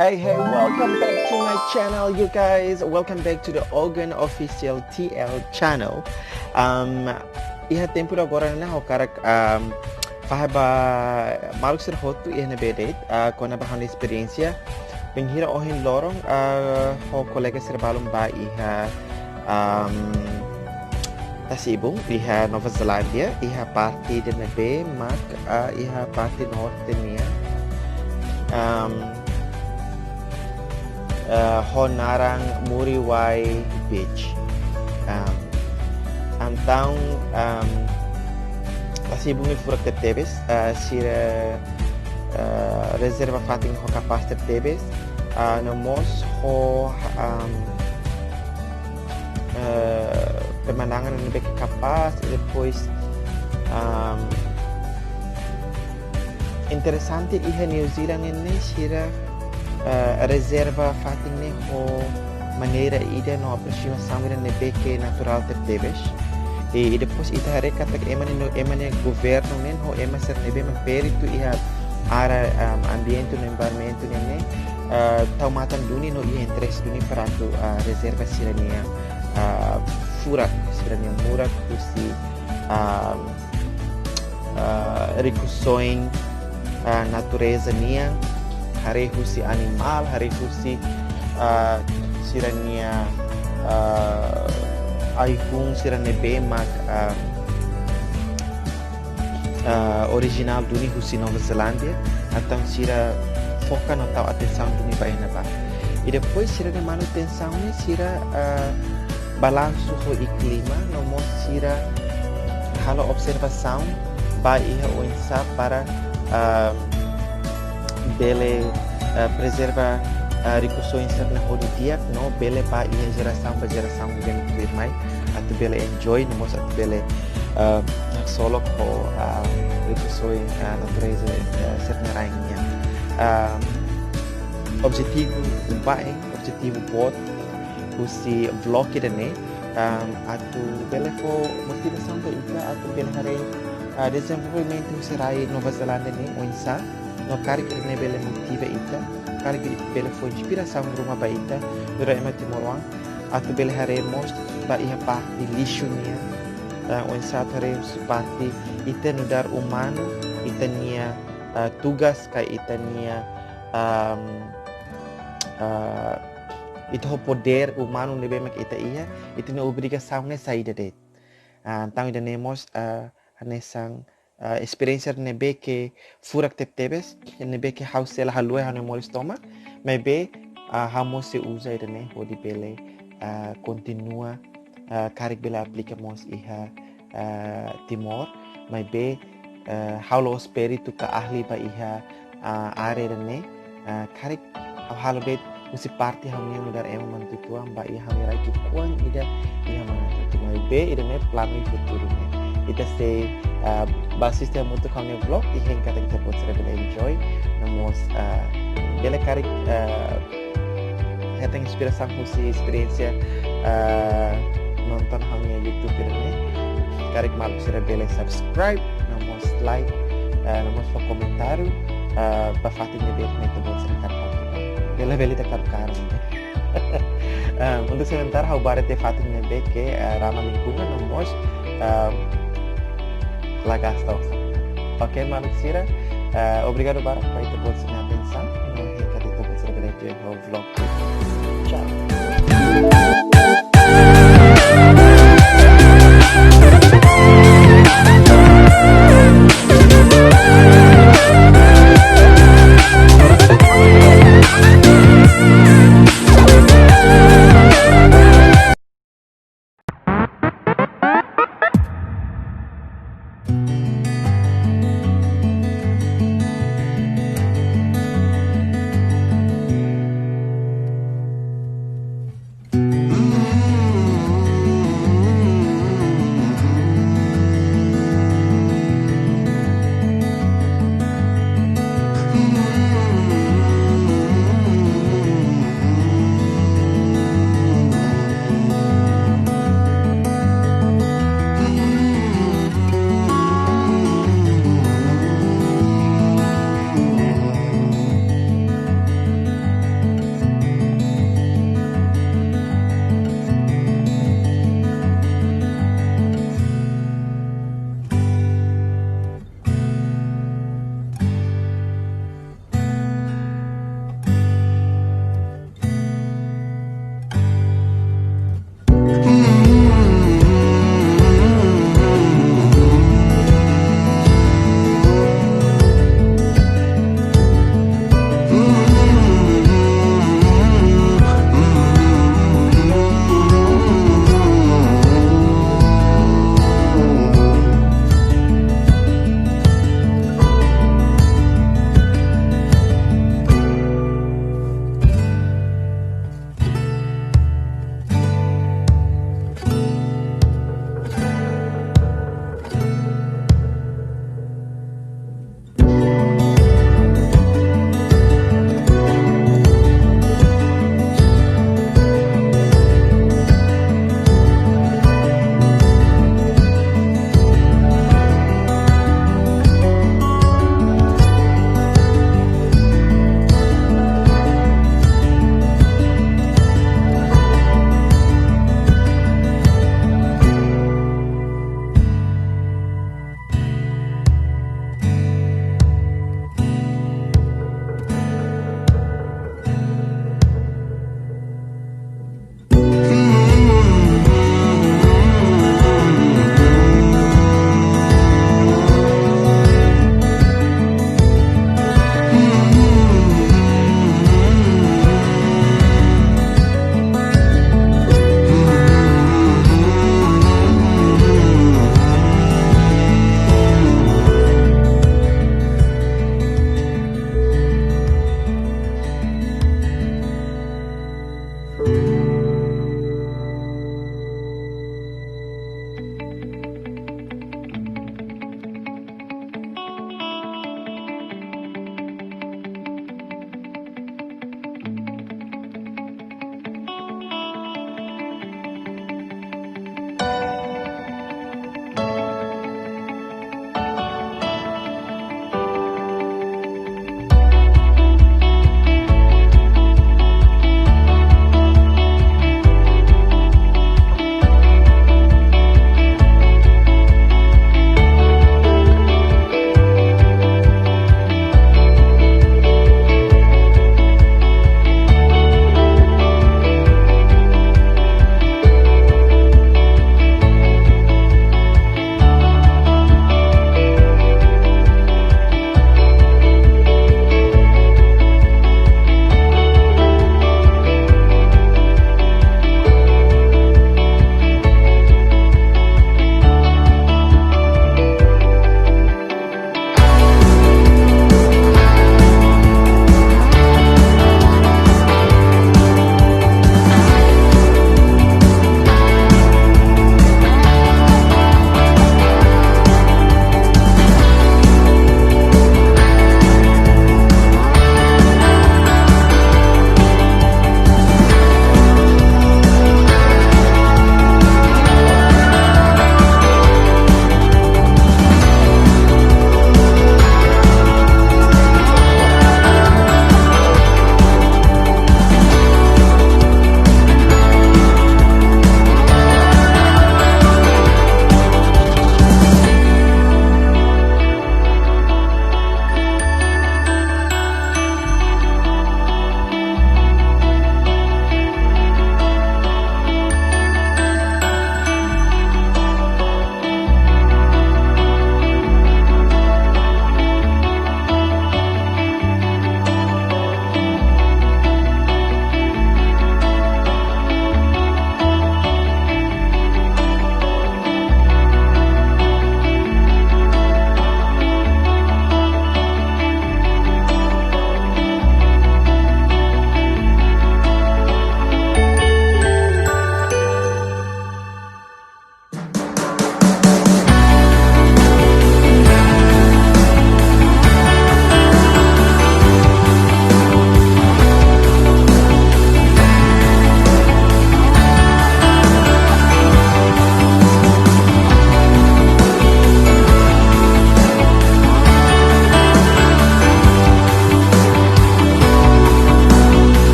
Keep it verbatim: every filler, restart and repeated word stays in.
Hey, hey, welcome back to my channel, you guys. Welcome back to the Ogan Official T L channel. Um, iha tempu agora ne'e ha'u hakarak, um, fahe ba maluk sira hotu iha ne'ebé de'it, ah, kona-ba ha'u-nia esperiénsia. Bainhira ohin loron, ah, ho kolega sira balun bá iha, um, tasi-ibun, iha Nova Zelándia, iha parte ida ne'ebé mak, ah, iha parte norte nian. Um, ah, ho naran Muriwai Beach. Um, entaun, um, tasi-ibun ne'e furak tebetebes, ah, sira, ah, rezerva fatin ho kapás tebetebes, ah, no mós ho, um, ah, pemandangan ne'ebé ke kapás, i depois, um, interesante iha New Zealand ne'e sira, eh, rezerva fatin ne'e ho maneira ida no aproximasaun ida ne'ebé ke naturál tebetebes. I, i depois ita haree katak ema nia, ema nia governu ne'e ho ema sira ne'ebé mak peritu iha área, um, ambiente no environment ne'e, eh, tau matan duni no iha interese duni para atu, eh, rezerva sira-nia, eh, furak, sira-nia murak husi, um, ah, rikusoin, ah, natureza nian, haree husi animál, haree husi, ah, sira-nia, ah, ai-hun sira ne'ebé mak, ah, ah, orijinál duni husi Nova Zelándia, entaun sira foka no tau atensaun duni ba iha ne'ebá. I depois sira-nia manutensaun ne'e sira, ah, balansu ho iklima, no mós sira halo observasaun ba iha oinsá para, ah, bele, ah, prezerva, ah, rikusoin sira-ne'e hodi di'ak no bele ba iha jerasaun ba jerasaun ida ne'ebé tuirmai, atu bele enjoy no mós atu bele, ah, haksolok ho, ah, rikusoin, ah, natureza, ah, sira-nia rain nian. Ah, objetivu baibain, objetivu boot husi vlog ida-ne'e, um, atu bele fó motivasaun ba ita atu bele haree, ah, dezenvolvimentu husi rai Nova Zelándia ne'e oinsá, no karik ida-ne'e bele motiva ita, karik ida bele fó inspirasaun ruma ba ita, nu'udar ema timoroan, atu bele haree mós ba iha parte lixu nian, ah, oinsá atu haree husi parte ita nu'udar umanu, ita-nia, ah, tugas ka ita-nia, um, ah, ita ho podér umanu ne'ebé mak ita iha, ita-nia obrigasaun ne'e saida de'it. Ah, entaun ida-ne'e mós, ah, hanesan, ah, esperiénsia ne'ebé ke furak tebetebes, ne'ebé ke ha'u sei la haluha iha ha'u-nia moris tomak, maibé, ah, ha'u mós sei uza ida-ne'e hodi bele, ah, kontinua, ah, karik bele aplika mós iha, ah, Timor, maibé, ah, ha'u la'ós peritu ka ahli ba iha, ah, área ida-ne'e, ah, karik ha'u halo de'it husi parte ha'u-nia nu'udar ema manu-uitoan ba iha ha'u-nia rai ki'ikoan ida iha manán hotu, maibé ida-ne'e planu iha futuru ne'e. Ita sei, ah, bá asiste hamutuk ha'u-nia vlog, i hein katak ita-boot sira bele enjoy, no mós, ah, bele karik, ah, hetan inspirasaun husi esperiénsia, ah, nonton ha'u-nia YouTube ida-ne'e. Karik maluk sira bele subscribe, no mós like, ah, no mós fó komentáriu, ah, ba fatin ne'ebé mak ita-boot sira hakarak. Bele, bele ita karu-karu. Ah, untuk sementara ha'u bá de'it iha fatin ne'ebé ke, ah, ramah lingkungan no mós, ah, la gasta osan. Oke, maluk sira, ah, obrigadu barak ba ita-boot sira-nia atensaun. No hein katak ita-boot sira bele enjoy ho vlog